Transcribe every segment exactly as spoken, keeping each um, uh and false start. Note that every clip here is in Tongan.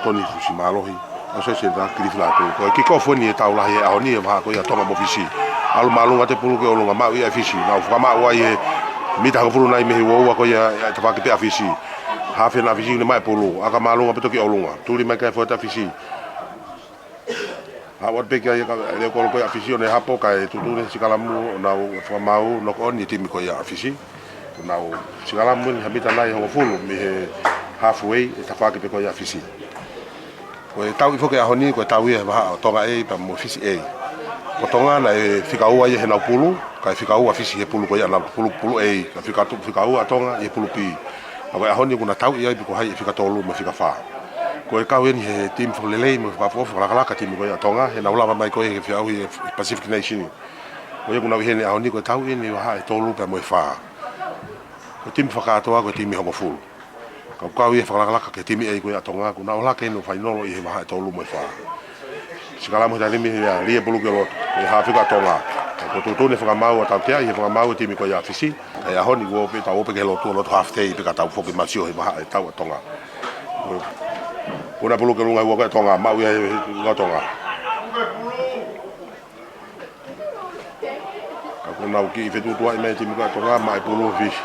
Toni Fusimālohi, ʻa e Sōsaieti Kilifi Lātū. Ko e kick off eni ʻetau lahi he ʻaho ni, ʻa e vahaʻa ko ia ʻa Tonga mo Fisi. ʻAlu māʻolunga atu e pulu ki ʻolunga, maʻu ia ʻe Fisi. Nau fakamāʻu ai he mita hongofulu nai mei he uaua ko ia ʻa e tafaʻaki pē ʻa Fisi. Hafe ʻa Fisi ʻo ne maʻu e pulu, ʻaka māʻolunga pē atu ki ʻolunga. Tuli mai ki he foʻi ʻa Fisi. Aʻu atu pē ki ai e kau leo kolo ko ia ʻa Fisi ʻo ne hapo kae tuʻutuʻuni sikalamu ʻo nau fakamaau knock on e timi ko ia ʻa Fisi. Ko ʻenau sikalamu eni ha mita nai hongofulu mei he halfway ʻa e tafaʻaki pē ko ia ʻa Fisi. Ko e tauʻi foki ʻaho ni, ko e tauʻi ia he vahaʻa ʻo Tonga A pea mo Fisi A. Ko Tonga naʻe fika ua ia heʻenau pulu, kae fika ua Fisi he pulu ko ia ʻanau, pulu, pulu A, kae fika tu-, fika ua ʻa Tonga ʻi he pulu B. Ka ko e ʻaho ni ʻoku na tauʻi ai pe ko hai ʻe fika tolu mo e fika fā. Ko e kau eni he timi fakalelei mo e fakaʻofoʻofa fakalakalaka timi ko ia ʻa Tonga, heʻenau lava mai ko ia he feʻauhi ʻa e Pacific Nation. Ko ia ʻoku nau ʻi heni he ʻaho ni, ko e tauʻi eni vahaʻa ʻe tolu pea mo e fā. Ko e timi fakakātoa ko e timi hongofulu. Ka ʻoku kau ia he fakalakalaka ki he timi A ko ia ʻa Tonga, ʻoku nau ʻalu hake eni ʻo fainolo ʻi he vahaʻa ʻe tolu mo e fā. Sikalamu he taimi ni ia, lī e pulu ki loto, ʻe hafe ko ia ʻa Tonga. Ka ko e tuʻutuʻuni e fakamaau ʻa e tautea ʻi he fakamaau e timi ko ia ʻa Fisi. ʻA ia ʻaho ni ʻoku pē tau ō pē ki he lotu, lotu half day pē ka tau foki mai ʻo sio he vahaʻa ʻe tau ʻa Tonga. Ko ʻena pulu ki ʻolunga, hū ko ia ʻa Tonga, maʻu ia ʻe Tonga. Ka ko ʻenau kiʻi fetuʻutuʻaʻi mai e timi ko ia ʻa Tonga, maʻu e pulu ʻe Fisi.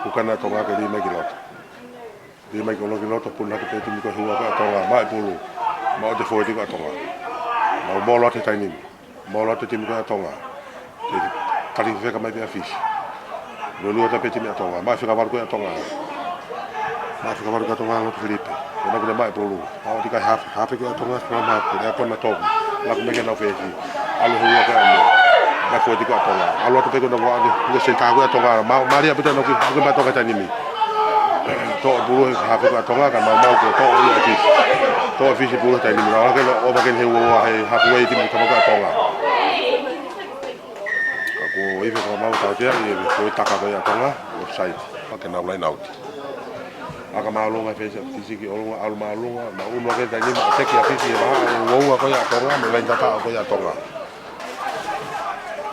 Hū ko ia ʻa Tonga ke lī mai ki loto. Lī mai ki ʻolunga ki loto, puna hake pē timi ko ia, hū ko ia ʻa Tonga, maʻu e pulu. Maʻu ʻe he foʻi ko ia ʻa Tonga. Mau molo atu he taimi ni. Molo atu e timi ko ia ʻa Tonga. Ke tali fefeka mai pē ʻa Fisi. Lulululu atu pē timi ʻa Tonga. Maʻu e fika valu ko ia ʻa Tonga. Maʻu e fika valu ko ia ʻa Tonga, lotu Filipe. Ko ʻena kuo ne maʻu e pulu. Maʻu ʻo tiki ai hafe, hafe ko ia ʻa Tonga, sikalamu hafe, lea ko ʻena toki. Laku mai ki heʻenau fesi. ʻAlu hū ko ia ʻa Tonga. Maʻu e foʻi ko ia ʻa Tonga. ʻAlu atu pē ko ʻena ua ʻalu, hū ko ia senitā ko ia ʻa Tonga. Mau, mālie ʻaupito ʻenau kiʻi, kiʻi maʻu e Tonga he taimi ni. Toʻo e pulu he hafe ko ia ʻa Tonga, ka maumau ko e toʻo ia ʻe Fisi. Toʻo ʻe Fisi e pulu he taimi ni. Nau ʻalu hake ʻo ʻova ki he uaua he halfway timi ko ia ʻa Tonga. Ka kuo ifi e fakamaau ʻa e tautea ʻi he foʻi taka ko ia ʻa Tonga, offside. Pea ke nau line out. ʻAka māʻolunga ʻe Fisi, Fisi ki ʻolunga, ʻalu māʻolunga, nau ʻunu hake he taimi ni, ʻateki ʻa Fisi he vahaʻa ʻe uaua ko ia ʻa Tonga, mei he laine tataʻo ko ia ʻa Tonga.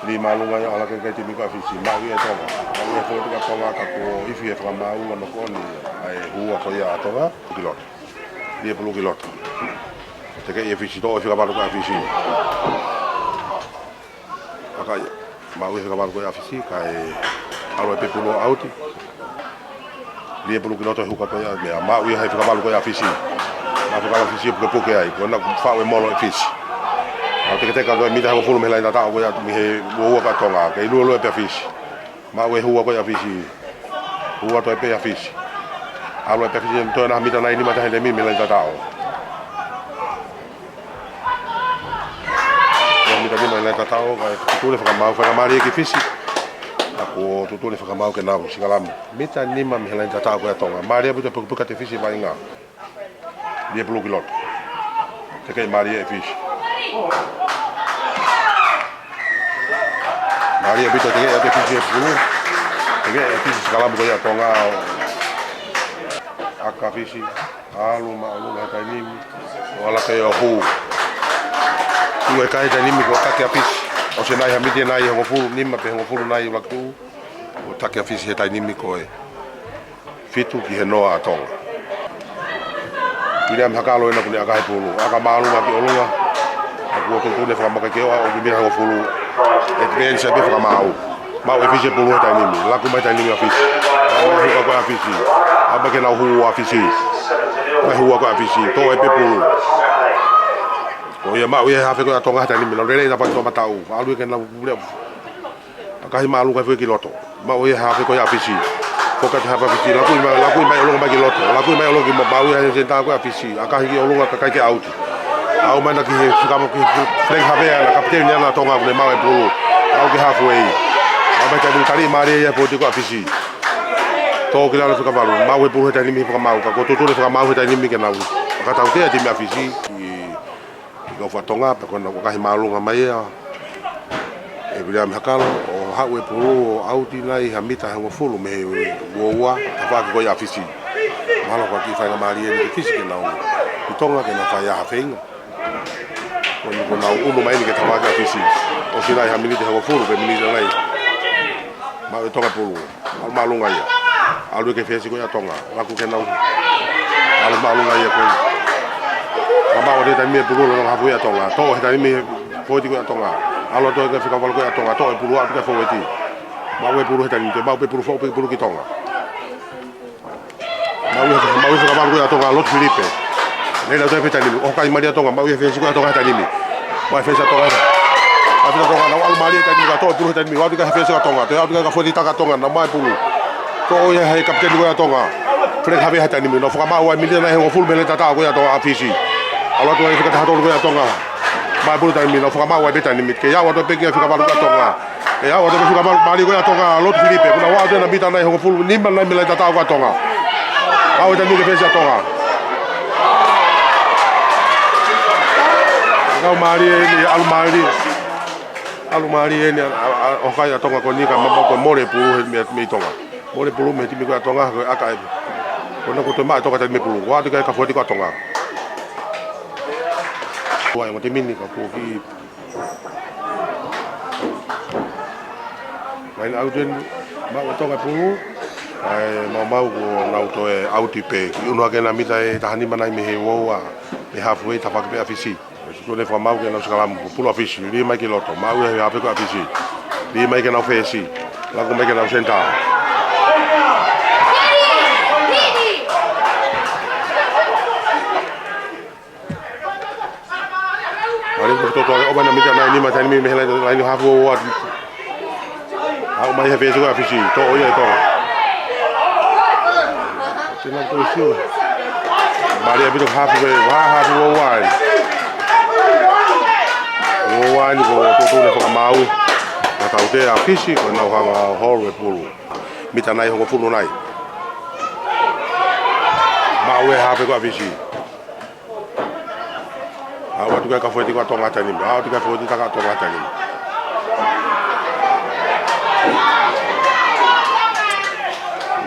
Lī māʻolunga ia ʻo ʻalu hake ki he timi ko ia ʻa Fisi, maʻu ia ʻe Tonga. Maʻu ia ʻe he foʻi ko ia ʻa Tonga ka kuo ifi e fakamaau ʻa e knock on ʻa e hū ko ia ʻa Tonga, ki loto. Lī e pulu ki loto. Tekeʻi ʻe Fisi, toʻo e fika valu ko ia ʻa Fisi. ʻAka ia. Maʻu e fika valu ko ia ʻa Fisi, kae ʻalu ai pē pulu ʻo ʻauti. Lī e pulu ki loto he hū ko ia, meʻa, maʻu ia he fika valu ko ia ʻa Fisi. Maʻu e fika valu ʻa Fisi ʻo pukepuke ai, ko ʻena kuo faʻu e molo ʻe Fisi. ʻAlu teketeke ko ia mita hongofulu mei he laine tataʻo ko ia mei he uaua ko ia ʻa Tonga, kei luelue pē ʻa Fisi. Maʻu e hū ko ia ʻa Fisi. Hū atu ai pē ʻa Fisi. ʻAlu ai pē ʻa Fisi, toe ʻena mita nai nima taha he taimi ni mei he laine tataʻo. Ia mita nima he laine tataʻo, kae tuʻutuʻuni e fakamaau, faingamālie ki Fisi. Ka kuo tuʻutuʻuni e fakamaau ke nau sikalamu. Mita nima mei he laine tataʻo ko ia ʻa Tonga. Mālie ʻaupito e pukepuke atu ʻe Fisi he vaʻinga. Lī e pulu ki loto. Tekeʻi mālie ʻe Fisi. Mālie ʻaupito e tekeʻi ʻa Fisi e pulu. Tekeʻi ʻe Fisi e sikalamu ko ia ʻa Tonga. ʻAka Fisi. ʻAlu māʻolunga he taimi ni. ʻO ʻalu hake ʻo hū. Hū e kai he taimi ni ko e taki ʻa Fisi. ʻOsi ʻena ʻi he mita nai hongofulu nima pe hongofulu nai ʻuluaki tuʻu. ʻO taki ʻa Fisi he taimi ni ko e fitu ki he noa ʻa Tonga. Viliami Hakalo ʻena kuo ne ʻaka he pulu. ʻAka māʻolunga ki ʻolunga. Ka kuo tuʻutuʻuni e fakamaau ke ʻoua ʻo ʻomi mita hongofulu. Advance ai pē fakamaau. Maʻu ʻe Fisi e pulu he taimi ni. Laku mai taimi ni ʻa Fisi. Maʻu e hū ko ia ʻa Fisi. ʻAlu mai ke nau hū ʻa Fisi. Maʻu e hū ko ia ʻa Fisi. Toʻo ai pē pulu. Ko ia maʻu ia he hafe ko ia ʻa Tonga he taimi ni. Nau lele ʻi he tafaʻaki toʻomataʻu. ʻAlu ia ke nau lele. ʻAkahi māʻolunga foki ki loto. Maʻu ia he hafe ko ia ʻa Fisi. Foka te hafe ʻa Fisi. Laku mai, laku mai ʻolunga mai ki loto. Laku mai ʻolunga ki ma-, maʻu ia he senitā ko ia ʻa Fisi. ʻAkahi ki ʻolunga kae ʻikai ke ʻauti. Aʻu mai ʻena ki he fika mo ki he flag hafe ʻa ʻena kapiteni ʻana ʻa Tonga kuo ne maʻu e pulu. Aʻu ki he halfway. Aʻu mai taimi ni tali mālie ia e foʻi ko ia ʻa Fisi. Tō ki lalo fika valu. Maʻu e pulu he taimi ni mei he fakamaau. Ka kuo tuʻutuʻuni e fakamaau he taimi ni ke nau fakatautea e timi ʻa Fisi. ʻI ʻi he kau fakatonga, pea ko ʻena ʻakahi māʻolunga mai ia ʻe Viliami Hakalo, ʻo haʻu e pulu ʻo ʻauti nai ha mita hongofulu mei he uaua, tafaʻaki ko ia ʻa Fisi. Mahalo ko e kiʻi faingamālie eni ki Fisi ke nau, ki Tonga ke nau fai ai ha feinga. Ko eni kuo nau ʻunu mai eni ki he tafaʻaki ʻa Fisi. ʻOsi nai ha miniti hongofulu pe miniti nai. Maʻu ʻe Tonga pulu, ʻalu māʻolunga ia. ʻAlu ki he fesi ko ia ʻa Tonga. Laku ke nau ʻalu māʻolunga ia ko ē. Fakamaʻu ʻe he taimi e pulu ʻo nau hafu ia ʻa Tonga. Toʻo he taimi fōueti ko ia ʻa Tonga. ʻAlu atu ki he fika valu ko ia ʻa Tonga. Toʻo e pulu atu ki he fōueti. Maʻu e pulu he taimi ni. Maʻu pē pulu foʻou pē pulu ki Tonga. Maʻu ia, maʻu ia fika valu ko ia ʻa Tonga, lotu Filipe. Lele atu pē taimi ni, ʻoho kai mālie ʻa Tonga, maʻu ia fesi ko ia ʻa Tonga he taimi ni. Maʻu e fesi ʻa Tonga. Maʻu e fesi ʻa Tonga, nau ʻalu mālie taimi ni, ka toʻo e pulu he taimi ni, ʻalu atu ki he fesi ʻa Tonga, toe ʻalu atu ki he fōueti ʻa Tonga, nau maʻu e pulu. Toʻo ia he kapiteni ko ia ʻa Tonga. Frank Havea he taimi ni, nau fakamaʻu ai mita nai hongofulu mei he laini tataʻo ko ia ʻa Tonga ʻa Fisi. ʻAlu atu ai fika taha tolu ko ia ʻa Tonga. Maʻu e pulu taimi ni, nau fakamaʻu ai pē taimi ni, ke ʻalu atu pē ki he fika valu ko ia ʻa Tonga. ʻE, ʻalu atu pē fika valu mālie ko ia ʻa Tonga, lotu Filipe, kuo nau ō atu ʻena mita nai hongofulu, nima nai mei he laini tataʻo ko ia ʻa Tonga. ʻAlu e taimi ni ki he fesi ʻa Tonga. Nau mālie eni, ʻalu mālie. ʻAlu mālie eni, ʻa, ʻa, ʻa, ʻoho kai ʻa Tonga ko eni ka mapau ko e mole pulu he mei, mei Tonga. Mole pulu mei he timi ko ia ʻa Tonga, ko e ʻaka ē. Ko ena kuo toe maʻu ʻe Tonga taimi pulu, ʻalu atu ki he fōueti ko ia ʻa Tonga. Tuai mo te mini ka kuo ki Main out eni, maʻu ʻe Tonga pulu, ʻa e maumau kuo nau toe ʻauti pē, ʻunu hake ʻena mita ʻe taha nima nai mei he uaua, mei he halfway, tafaʻaki pē ʻa Fisi. Tuʻu ʻene fakamaʻu ke nau sikalamu, pulu ʻa Fisi, lī mai ki loto, maʻu ia he hafe ko ia ʻa Fisi. Lī mai ki heʻenau fesi, laku mai ki heʻenau senitā. Mālie ko e toto ʻa e ʻova ʻena mita nai nima taimi ni mei he laini, laini hafu uaua. Aʻu mai he fesi ko ia ʻa Fisi, toʻo ia ʻe Tonga. Tena ko e sio. Mālie ʻaupito hafu ē, ua hafu uaua ē. Uaua eni ko e toto ʻene fakamaʻu. Ka tautea ʻa Fisi, ko ʻenau hanga ʻo holo e pulu. Mita nai hongofulu nai. Maʻu ʻe he hafe ko ia ʻa Fisi. Aʻu atu ki he fōueti ko ia ʻa Tonga he taimi ni. Aʻu atu ki he fōueti taka ʻa Tonga he taimi ni.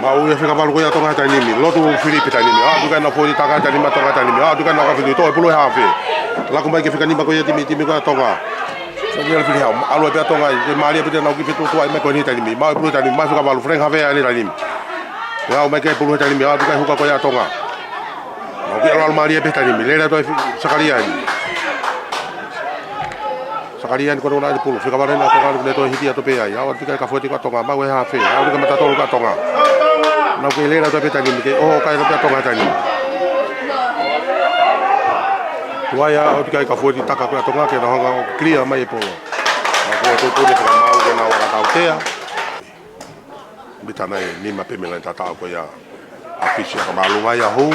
Maʻu ia fika valu ko ia ʻa Tonga he taimi ni. Lotu Filipe taimi ni. Aʻu atu ki heʻenau fōueti taka he taimi ni ʻa Tonga he taimi ni. Aʻu atu ki heʻenau ka fili. Toʻo e pulu he hafe. Laku mai ki he fika nima ko ia ʻa e timi, timi ko ia ʻa Tonga. Saniela Filihau. ʻAlu ai pē ʻa Tonga. Ke mālie pē ʻenau kiʻi fetuʻutuʻu mai ko eni he taimi ni. Maʻu e pulu he taimi ni. Maʻu fika valu. Frank Havea eni he taimi ni. Aʻu mai ki he pulu he taimi ni. Aʻu atu ki he huka ko ia ʻa Tonga. Nau kiʻi ʻalu mālie pē he taimi ni, lele atu ai Sakaliani. Sakaliani ko ena ʻene pulu, fika valu ʻena ʻa Tonga, ne toe hiti atu pē ai. Aʻu atu ki he fōueti ko ia ʻa Tonga, maʻu ʻe he hafe, aʻu ki he mata tolu ko ia ʻa Tonga. Nau kiʻi lele atu ai pē taimi ni, ke ʻoho kai atu pē ʻa Tonga he taimi ni. Tuai aʻu atu ki he fōueti taka ko ia ʻa Tonga, ke nau hanga ʻo clear mai e polo. Nau kiʻi tuʻutuʻuni fakamaʻu ke nau ʻaka tautea. Mita nai nima pē mei he laini tataʻo ko ia ʻa Fisi, ʻaka māʻolunga ia hou.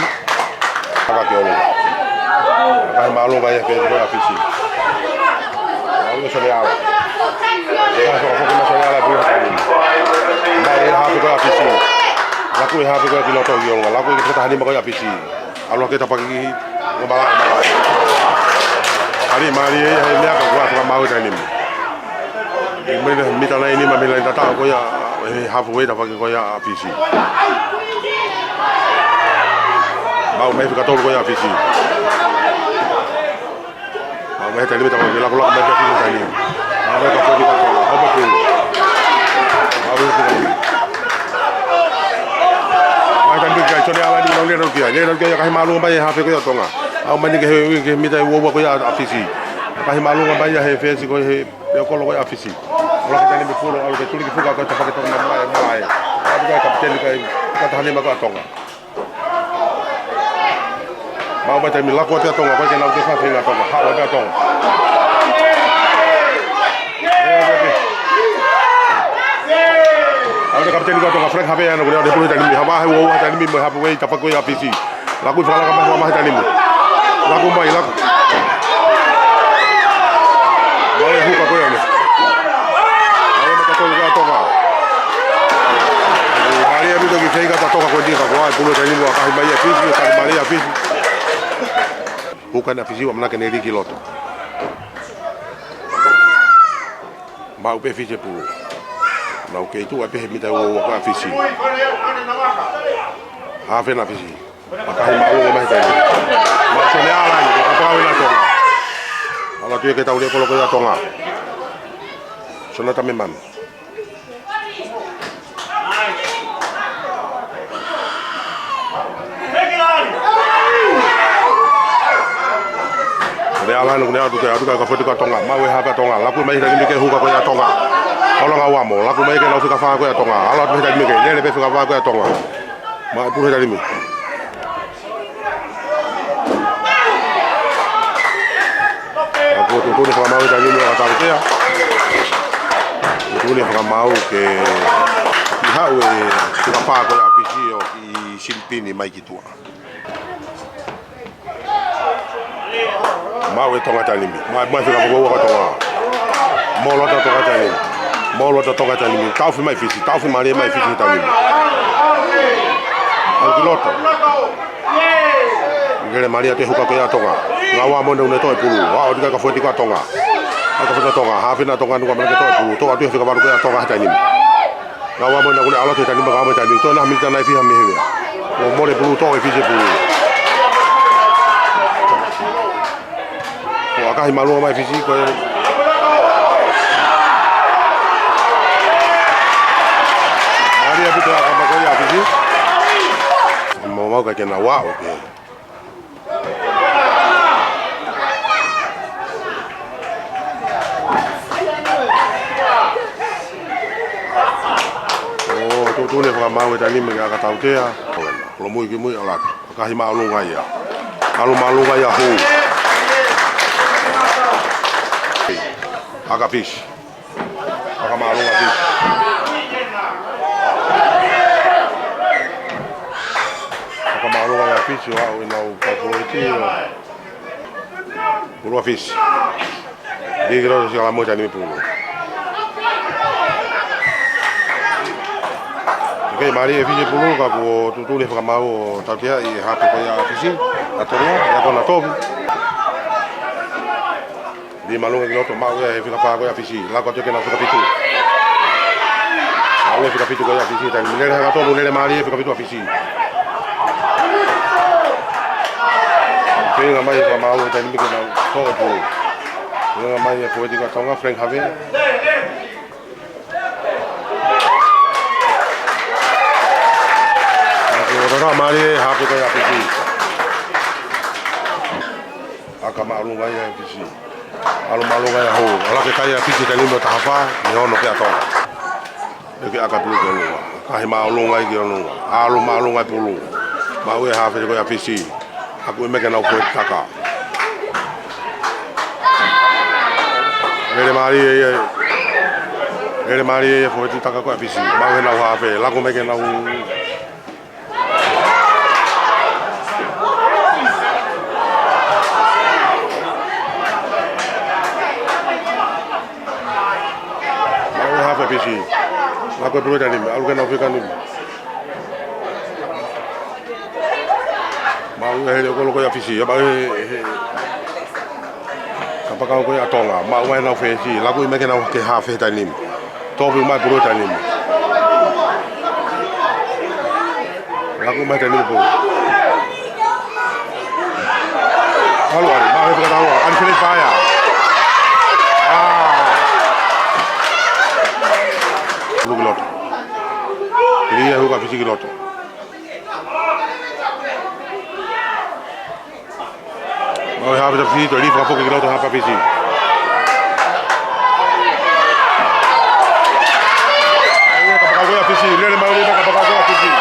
ʻAka ki ʻolunga. ʻAka māʻolunga ia he fesi ko ia ʻa Fisi. Māʻolunga Sone ʻAla. ʻAka fakafoki mai Sone ʻAla e pulu he taimi ni. Maʻu ʻe he hafe ko ia ʻa Fisi. Laku ʻe he hafe ko ia ki loto ki ʻolunga. Laku ʻe he fika taha nima ko ia ʻa Fisi. ʻAlu hake tafaʻaki ki he malaʻe, malaʻe. Mālie, mālie ia he meʻa ka kuo fakamaʻu he taimi ni. Mei he mita nai nima mei he laini tataʻo ko ia, he halfway tafaʻaki ko ia ʻa Fisi. Maʻu mei he fika tolu ko ia ʻa Fisi. Maʻu mei he taimi ni tafaʻaki, laku, laku mai pē ʻa Fisi he taimi ni. Maʻu mei he fika tolu ko ia ʻa Tonga, hoko pē. Maʻu mei he fika tolu. Mai taimi ni kai, Sone ʻAla ni, nau lele atu ki ai. Lele atu ki ai, ʻakahi māʻolunga mai e hafe ko ia ʻa Tonga. Aʻu mai eni ki he, ki he mita ʻe uaua ko ia ʻa Fisi. ʻAkahi māʻolunga mai ia he fesi ko ia he peau kolo ko ia ʻa Fisi. ʻAlu hake taimi ni pulu, ʻalu ke tuli ki fuka ko ia tafaʻaki Tonga, malaʻe, malaʻe. Aʻu ki he kapiteni kai, fika taha nima ko ia ʻa Tonga. Maʻu mai taimi ni, laku ai pē ʻa Tonga, ko e ke nau ke fafenga Tonga. Haʻu ai pē ʻa Tonga. Aʻu ki he kapiteni ko ia ʻa Tonga, Frank Havea, ʻana ko ʻene pulu he taimi ni, hava he uaua he taimi ni, mo e halfway tafaʻaki ko ia ʻa Fisi. Laku fakalaka mai, fakamai he taimi ni. Laku mai, laku. Mālie e huka ko ia ʻana. Mālie e mata tolu ko ia ʻa Tonga. Mālie ʻaupito e kiʻi feʻunga ʻa Tonga ko eni ka kuo ʻi ai e pulu he taimi ni, ʻakahi mai ʻa Fisi, ʻo tali mālie ʻa Fisi. Huka ʻena ʻa Fisi, ʻoua naʻa ke ne lī ki loto. Maʻu pē Fisi e pulu. Nau kei tuʻu ai pē he mita ʻe uaua ko ia ʻa Fisi. Hafe ʻena ʻa Fisi. ʻAkahi māʻolunga mai he taimi ni. Maʻu Sone ʻAla ni, ko e kapau ʻena ʻa Tonga. ʻAlu atu ia ki he taulia kolo ko ia ʻa Tonga. Sona Tamemanu. Ala ʻana ʻoku ne ʻatu ke ʻatu ka ka foʻi tiko ʻa Tonga. Maʻu ʻe Haʻape ʻa Tonga. Laku mai he taimi ni ke huka ko ia ʻa Tonga. ʻOlunga ua mo. Laku mai ke nau fika fā ko ia ʻa Tonga. Ala atu he taimi ni ke lele pē fika fā ko ia ʻa Tonga. Maʻu e pulu he taimi ni. Ka ko e tuʻutuʻuni fakamaau he taimi ni ʻa Tautea. Tuʻutuʻuni fakamaau ke ʻi haʻu e fika fā ko ia ʻa Fisi ʻo kiʻi silipini mai ki tuʻa. Maʻu e Tonga taimi ni. Maʻu, maʻu e fika fā ko ia ʻa Tonga. Mou loto Tonga taimi ni. Mou loto Tonga taimi ni. Taʻofi mai Fisi. Taʻofi mālie mai Fisi taimi ni. ʻAlu ki loto. Lele mālie atu e huka ko ia ʻa Tonga. Ngāue mo ʻene ʻuneʻi e pulu. Aʻu atu ki ai ka foʻi tiko ʻa Tonga. Ai ka foʻi tiko ʻa Tonga. Haʻafe ʻa Tonga nuka mai ke toʻo e pulu. Toʻo atu e fika valu ko ia ʻa Tonga he taimi ni. Ngāue mo ʻene ʻuneʻi ʻalu atu he taimi ni, ngāue mo e taimi ni. Toʻo ʻena miniti nai fiha mei heni. Mou mole pulu, toʻo e Fisi pulu. ʻOku ʻakahi māʻolunga mai Fisi ko e. Mālie ʻaupito ʻa e kama ko ia ʻa Fisi. Mau mau ka ke na wa, okay. ʻO tuʻutuʻuni fakamaau he taimi ni ke ʻaka Tautea. Kolomui ki mui ʻalu atu. ʻAkahi māʻolunga ia. ʻAlu māʻolunga ia Hū. ʻAka Fisi. ʻAka māʻolunga Fisi. ʻAka māʻolunga ia Fisi ʻo aʻu ʻenau pakueti ʻo. Pulu ʻa Fisi. Lī ki loto siʻi kalamu he taimi ni pulu. Okei, mālie ʻe Fisi pulu ka kuo tuʻutuʻuni fakamaau ʻo tautea ʻi he hape ko ia ʻa Fisi. ʻA Tonga, ʻe kona toki. Lī māʻolunga ki loto maʻu ia he fika fā ko ia ʻa Fisi. Laku atu ke nau fika fitu. Maʻu e fika fitu ko ia ʻa Fisi. Taimi ni lele haka tonu, lele mālie e fika fitu ʻa Fisi. Feinga mai fakamaau he taimi ni ke nau toʻo e pulu. Feinga mai e foʻeti ko ia ʻa Tonga, Frank Havea. Ako rara mālie hape ko ia ʻa Fisi. ʻAka māʻolunga ia ʻa Fisi. ʻAlu māʻolunga ia Hū. ʻAlu ke kai ʻa Fisi taimi ni mo taha fā, ʻi he ono pē ʻa Tonga. ʻEke ʻaka pulu ki ʻolunga. ʻAkahi māʻolunga ia ki ʻolunga. ʻAlu māʻolunga e pulu. Maʻu e hape ko ia ʻa Fisi. Aʻu mai ke nau foʻeti taka. Lele mālie ia. Lele mālie ia foʻeti taka ko ia ʻa Fisi. Maʻu ʻenau hape. Laku mai ke nau Maʻu e hape ʻa Fisi. Laku e pulu he taimi ni. ʻAlu ke nau fika nima. Maʻu e hele ʻo kolo ko ia ʻa Fisi. Ia maʻu e he. Kapakau ko ia ʻa Tonga. Maʻu mai ʻenau fesi. Laku mai ke nau ke hape he taimi ni. Toʻo mai pulu he taimi ni. Laku mai he taimi ni pulu. ʻAlu, ʻalu, maʻu he fakataua, ʻalu fele paea. ʻĀ. Pulu ki loto. Lī e huka ʻa Fisi ki loto. Maʻu e hape ʻa Fisi, toe lī fakafoki ki loto hape ʻa Fisi. Ia kapakau ko ia ʻa Fisi, lele mālie mai kapakau ko ia ʻa Fisi.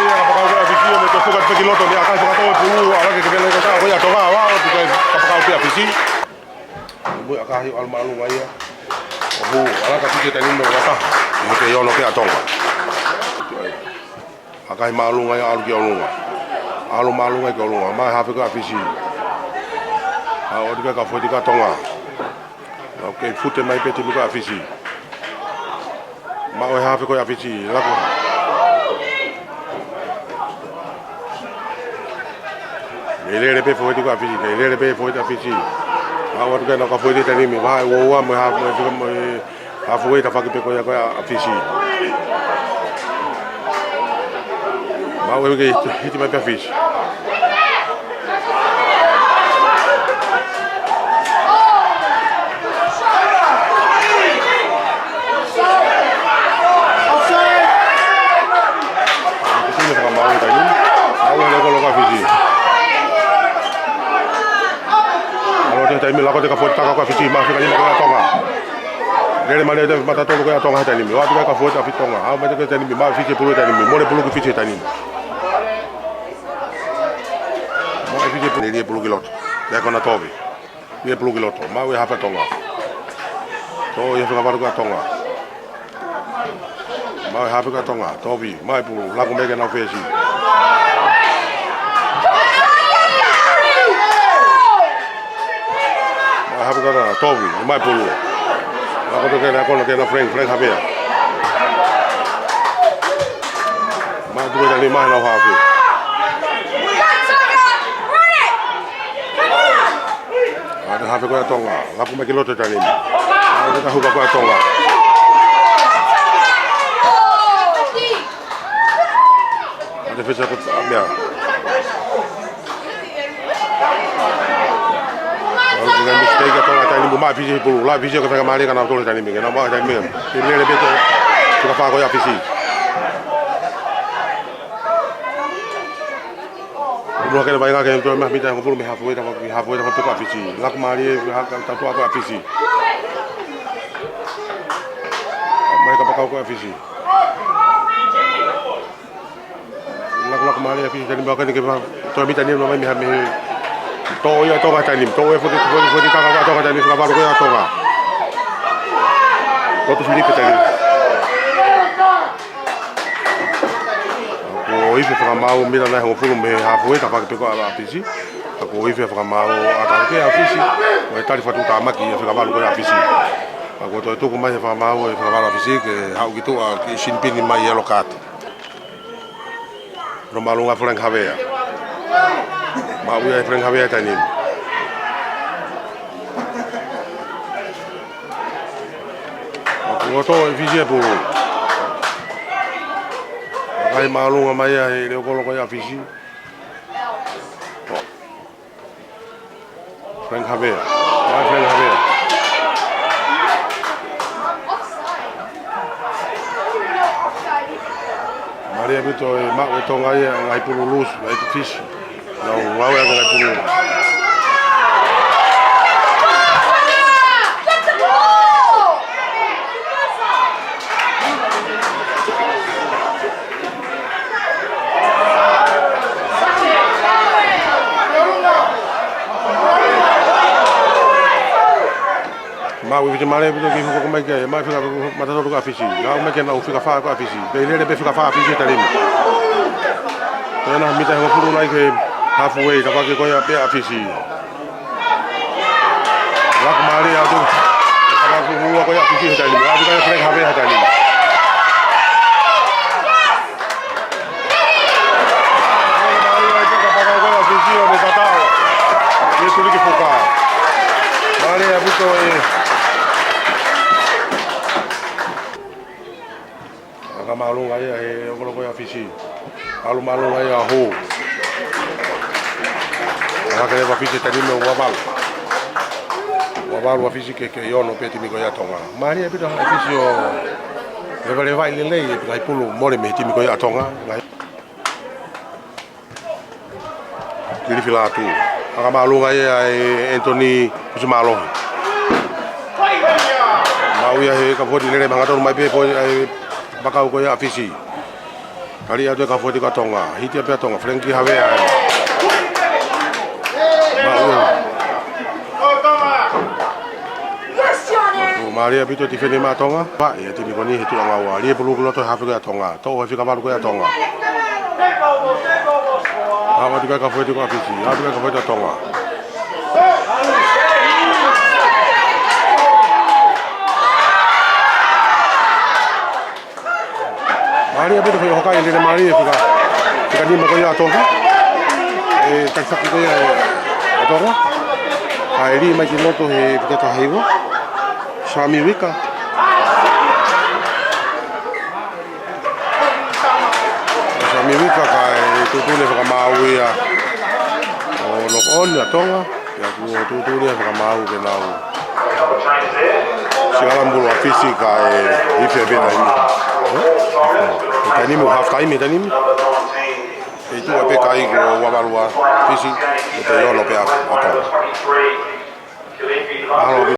Ia kapakau ko ia ʻa Fisi, ʻo ne toe fuka pē ki loto, ne ʻakahi fakatau e pulu, ʻalu ke ke vele ko ia ʻa Tonga, ʻo ʻoatu e kapakau ko ia ʻa Fisi. Mui ʻakahi ʻalu māʻolunga ia. ʻO Hū, ʻalu ʻaka Fisi taimi ni mo ʻaka. ʻI he kei ono pē ʻa Tonga. ʻAkahi māʻolunga ia ʻalu ki ʻolunga. ʻAlu māʻolunga ki ʻolunga. Maʻu e hape ko ia ʻa Fisi. ʻAlu atu ke ka foʻeti ka Tonga. ʻOkei, fute mai pē timi ko ia ʻa Fisi. Maʻu e hape ko ia ʻa Fisi, laku. Kei lele pē foʻeti ko ia ʻa Fisi, kei lele pē foʻeti ʻa Fisi. Aʻu atu ke nau ka foʻeti taimi ni, vahe ua ua mo e hape mo e fika mo e hape ua tafaʻaki pē ko ia ko ia ʻa Fisi. Maʻu e kei hiti mai pē ʻa Fisi. Taimi lako atu e kau fōueti, taka ko ē ʻa Fisi, maʻu e fika nima ko ē ʻa Tonga. Lele mai leva e mata tolu ko ē ʻa Tonga he taimi ni. ʻOatu e kau fōueti ʻa Tonga. Aʻu mai atu e taimi ni, maʻu ʻe Fisi e pulu he taimi ni. Mole pulu ki Fisi he taimi ni. Maʻu ʻe Fisi e pulu, lī e pulu ki loto. Lea ko ena Tovi. Lī e pulu ki loto. Maʻu ʻe he hafe ʻa Tonga. Toʻo ia he fika valu ko ē ʻa Tonga. Maʻu ʻe he hafe ko ē ʻa Tonga, Tovi, maʻu e pulu, laku mai ke nau fesi. Maʻu ʻe he hafe ko ē ʻa Tonga, Tovi, maʻu e pulu. Laku atu ki he kona, ki he Frank, Frank Havea. Maʻu e pulu he taimi ni, maʻu ʻe he nau hafe. Atu e hafe ko ē ʻa Tonga, laku mai ki loto he taimi ni. Atu e kau huka ko ē ʻa Tonga. Atu e fesi ko ē ʻa meʻa. Atu e mistake ʻa Tonga he taimi ni, maʻu ʻe Fisi e pulu, laʻu ʻe Fisi ʻo ke fenga mali ka nau tolo he taimi ni, ke nau maʻu he taimi ni. Ke lele pē ʻa e fika fā ko ē ʻa Fisi. Nua ke ne vainga ke toe maʻu e mita hongofulu mei he hafe, tafa ki he hafe, tafa pē ko ē ʻa Fisi. Laku mālie, ha, ka, tau toʻo ko ē ʻa Fisi. Mai kapakau ko ē ʻa Fisi. Laku, laku mālie ʻa Fisi, taimi ni maʻu ko eni ke va, toe mita ni mai mei he, mei he. Toʻo ia ʻe Tonga he taimi ni, toʻo e fōueti, fōueti, fōueti, taka ko ē ʻa Tonga he taimi ni, fika valu ko ē ʻa Tonga. Ko tu Filipe taimi ni. Kuo ifi e fakamaau mita nai hongofulu mei he hafe, tafaʻaki pē ko ē ʻa Fisi. Kuo ifi e fakamaau ʻa Tauke ʻa Fisi. Ko e tali fakatuʻutāmaki e fika valu ko ē ʻa Fisi. Kuo toe tuku mai e fakamaau e fika valu ʻa Fisi ke haʻu ki tuʻa ki he sinipini mai e yellow card. Lōmālunga Frank Havea. Maʻu ia ʻe Frank Havea he taimi ni. Kuo toʻo ʻe Fisi e pulu. Vakai mālunga mai ia he leʻo kolo ko ia ʻa Fisi. Frank Havea. Mai Frank Havea. Mālie ʻaupito e maʻu ʻe Tonga ia e ngaahi pulu loose, ʻa e Fisi. Nau ngāueʻaki e ngaahi pulu. Maʻu ʻe Fisi, mālie ʻaupito e kiʻi huka ko ē mai ki ai, maʻu e fika mata tolu ko ē ʻa Fisi. Ngāue mai ke nau fika fā ko ē ʻa Fisi. Pea lele pē fika fā ʻa Fisi he taimi ni. Pea na mita hongofulu nai ki he halfway, tafaʻaki ko ia pē ʻa Fisi. Laku mālie atu. Kapakau ko ia ʻa Fisi he taimi ni. Atu ki ai Frank Havea he taimi ni. Mālie ʻaupito e kapakau ko ē ʻa Fisi ʻo ne tatau. Ia tuli ki fuka. Mālie ʻaupito e. Aka mālunga ia he ʻokolopo ia ʻa Fisi. ʻAlu mālunga ia ʻo hū. Aka leva ʻa Fisi he taimi ni ʻo ua valu. Ua valu ʻa Fisi ki he, ki he ono pē timi ko ia ʻa Tonga. Mālie ʻaupito ʻa Fisi ʻo levelevaʻi lelei e ngaahi pulu mole mei he timi ko ia ʻa Tonga. Ngaahi Kilifi Lātū. Aka mālunga ia ʻe Anthony Kusimālohi. Maʻu ia he kau fōueti, lele hangatonu mai pē fōueti ʻa e kapakau ko ia ʻa Fisi. Tali atu e kau fōueti ko ia ʻa Tonga. Hiti ia pē ʻa Tonga, Frankie Havea. Maʻu ia. Mālie ʻaupito e tifeni mai ʻa Tonga. Pea ʻi he timi ko eni he tuʻunga ua. Lī e pulu ki loto he hafe ko ia ʻa Tonga. Toʻo e fika valu ko ia ʻa Tonga. Aʻu atu ki ai e kau fōueti ko ia ʻa Fisi. Aʻu atu ki ai e kau fōueti ʻa Tonga. Mālie ʻaupito e foʻi hoka, lele mālie e fika, fika nima ko ia ʻa Tonga. E kalifaki ko ia ʻa Tonga. Kae lī mai ki loto he fika taha hiva. Sami Vika. Sami Vika kae tuʻutuʻuni e fakamaau ia ʻo knock on ʻa Tonga. Pea kuo tuʻutuʻuni e fakamaau ke nau sika lambulu ʻa Fisi kae ifi pē taimi. Taimi mo half time taimi. ʻE tuʻu pē kai kuo ua valu ʻa Fisi, ʻe ono pē ʻa Tonga. Mahalo